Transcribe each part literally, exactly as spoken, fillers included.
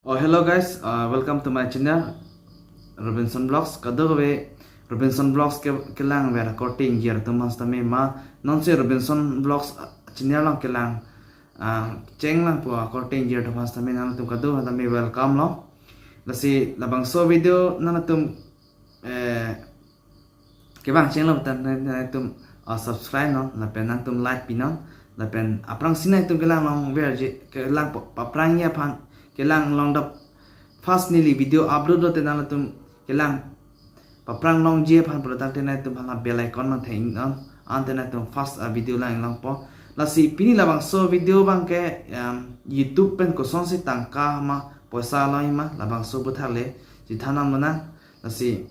Oh, hello guys, uh, welcome to my channel, Robinson Vlogs. Kadokave Robinson Vlogs ke kelang ver korte ingjir atum aphan sitame ma nonsi Robinson Vlogs, uh, channel along kelang, uh, chenglang pu korte ingjir atum aphan sitame nangtum kadokave tame welcome lo. Lasi labangso video nangtum, eh, kevang chenglo tan nangtum, ah, subscribe non, lapen nangtum like pinon, lapen aphrangsi nangtum kelang long verji, kelang pa-, paphrangji aphan, kelang long dap first neli video upload lote nangtum kelang paphrang longji aphan pulo tangte nangtum hala bell icon nangtheng non, ante nangtum first, ah, video lang longpo. Lasi pini labangso video abangke, em, YouTube pen kosonsi tangka ma poisa lo ma labangso puthak le chethan nang mena. Lasi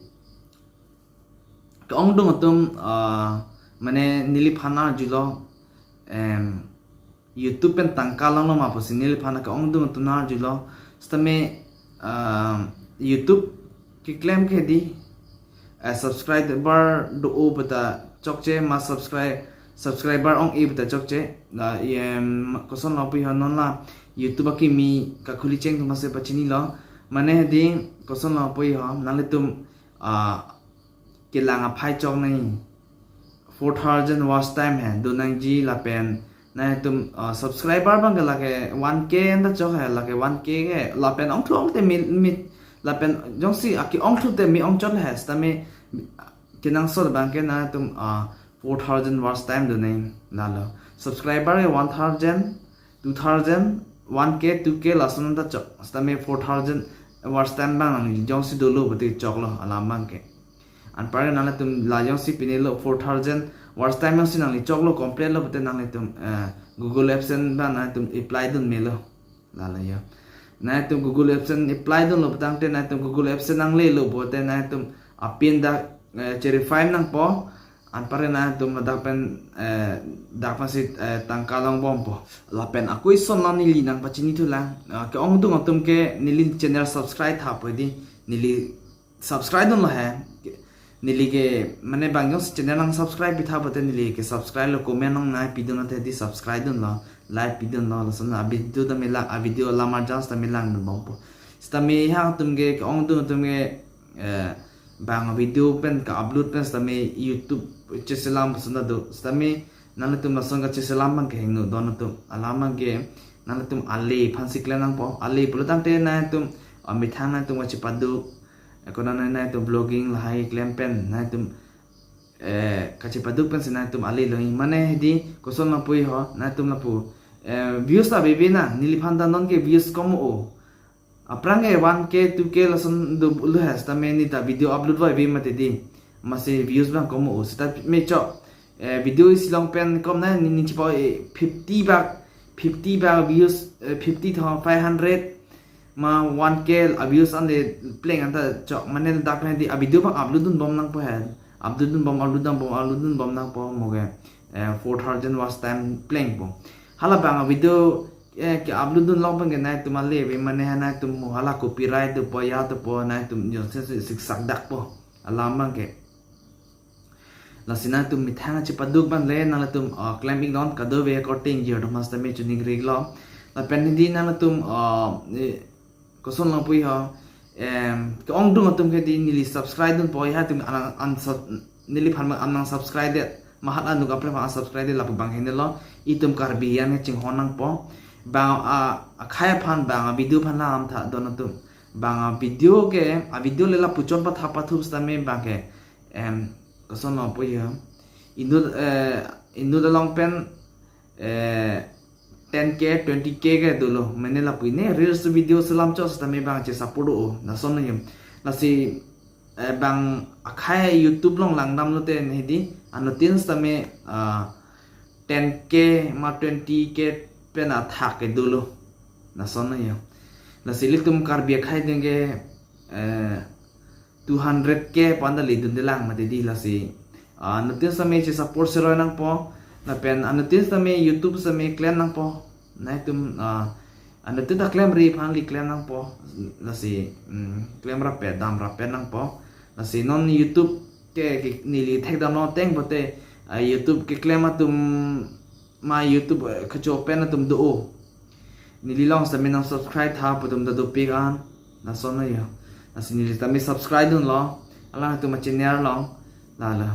ke-ongdung atum, ah, mane neliphan arjulo, em, YouTube pen tangka longlo ma pusi neliphan ke-ongdung atum arjulo. Sitame, ah, YouTube keklem ke di, eh, subscriber do-o puta chokche ma subscribe, subscriber ong-e puta chokche. La, em, kosonlo pu ho non la YouTube akimi kakhuli cheng atum masi pachinilo. Mane di kosonlo pu ho nanglitum, ah, kelang aphai chok nai. Four thousand watch time he do nangji lapen nangtum, ah, subscriber abangke lake one K anta chok he, lake one K ke lapen ongthu ongte mi, mi lapen jongsi ake-ongthu te mi ongchot he sitame kenangsot abangke nangtum, ah, four thousand watch time do nai lalo. Subscriber ke one thousand, two thousand, one K, two K lason anta chok. Sitame four thousand watch time abang nangli jongsi dolo pulote choklo alam abangke. Anparke nangtum la jongsi pinelo four thousand watch time jongsi nangli choklo complete lo pulote nangtum, eh, Google AdSense abang nangtum apply dun melo. Lalo ya. Nangtum Google AdSense apply dunlo putangte nangtum Google AdSense nanglelo pulote nangtum apin dak, eh, cherify nangpo. Anparke nangtum dak pen, eh, dak pensi, eh, tangka longbompo. Lapen ako ison la neli nangpachinithulang. Ah, ke-ongdung atum ke neli channel subscribe tha pu di neli subscribe dunlo he. Neli ke mane bang jongsi channel nang subscribe pitha pulote neli ke subscribe lo, comment nang nai pidun ante di subscribe dunlo, like pidunlo, lason a video tame lang, a video alam arjan sitame langdunbompo. Sitame halatum ke, ke-ongdung atum ke, eh, bang video pen ka-upload pen sitame YouTube cheselam puson ta do. Sitame nangtum lason kacheselam abangke hingno don atum. Alam abangke nangtum ale aphansi klem nangpo. Ale pulo tangte nangtum, ah, methang nangtum kachepaduk, eh, konat nangtum vlogging lahai klem pen nangtum, eh, kachepaduk pensi nangtum ale lo. Mane di kosonlo pu ho nangtum lapu, eh, views ta ave ave na, neliphan ta non ke views kom o. Aphrang ke one K, two K lason dolo he sitame neta video upload vai ave mati di. Masi views abang kom o sitame chok. Eh, video isi along pen kom na ni, ni chepa, eh, fifty bak, fifty bak views, eh, fifty to five hundred ma one K a views ante pleng anta chok. Mane dak pen di a video abang upload dunbom nangpo he. Upload dunbom, upload dunbom, upload dunbom nangpo mo ke, eh, four thousand watch time plengpo. Hala bang a video, eh, ke-upload dunlo abangke nangtum ale ave mane ha nangtum mo hala copyright dopo ya dopo nangtum jongsi si-, siksak dakpo. Alam abangke. Lasi nangtum methang chepaduk abang le nangtum, ah, klem iknon kadokave korte ingjir atum aphan sitame choningri iklo. Lapen di nangtum, ah, eh, kosonlo pu ho, em, ke-ongdung atum ke di neli subscribe dunpo, ya atum anang, an sub-, neliphan ma anang subscribe det, mahat anuk apre aphan subscribe det lapu abang henlo, itum Karbi an chinghon nangpo, bang a, akhai aphan bang a video aphan lam tha don atum, bang a video ke, a video le lapuchon patha pathu sitame abangke, em, kosonlo pu ho, inut, eh, inut along pen, eh, ten K, twenty K ke dolo. Mane lapu ne reels video selam chok sitame bang chesupport o. Lason nangji. Lasi, eh, bang akhai YouTube along langdamlote ne di. Anuttin sitame, ah, ten K ma twenty K pen athak ke dolo. Lason nangji. Lasi ilitum Karbi akhai ding ke, eh, two hundred K pu anta ledunde lang mati di lasi. Ah, anuttin sitame chesupport seroi nangpo. Lapen anuttin sitame YouTube sitame klem nangpo. Nangtum, ah, anuttin ta klemri aphan neli klem nangpo. Lasi, mm, klem rapet, dam rapet nangpo. Lasi non YouTube ke, ke neli thekdamlo ateng pulote, ah, YouTube keklem atum ma YouTube, eh, kecho pen atum do o. Neli along sitame nang subscribe tha pu atum ta dopik an. Lason na yo. Lasi neli tame subscribe dunlo. Alangtum a-channel along. Lalo.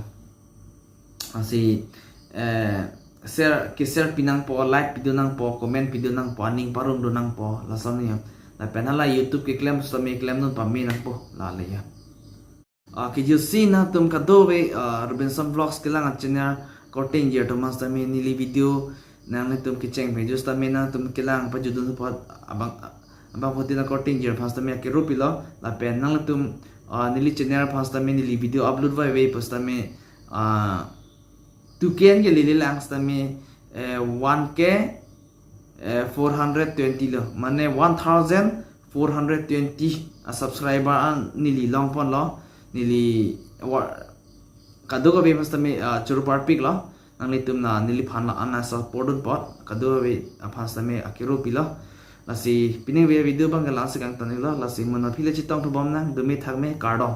Lasi, eh, share, ke-share pi nangpo, like pi dun nangpo, comment pi dun nangpo, aning parum dun nangpo, lason na yo. Lapen hala YouTube keklem sitame klem dun pame nangpo, lalo yo. Ah, kejutsi nangtum kadokave, ah, Robinson Vlogs kelang a-channel korte ingjir atum aphan sitame neli video nanglitum kecheng pen jut sitame nangtum kelang pajut dun apot abang, abang poti nang korte ingjir aphan sitame akero pilo, lapen nanglitum, ah, neli channel aphan sitame neli video upload vaive pu sitame, ah, two K an ke lele lang sitame, eh, one K, eh, four hundred twenty lo, mane one thousand four hundred twenty a-subscriber an neli longponlo, neli wa-, kadokave aphan sitame, ah, choro parpiklo, nanglitum na neliphan la-an nang support dun apot, kadokave aphan sitame akero pilo, lasi pining ave video abang ke la-ansi kangtonlo, lasi mo aphi le chetong thubom nang, dome thakme, kardom.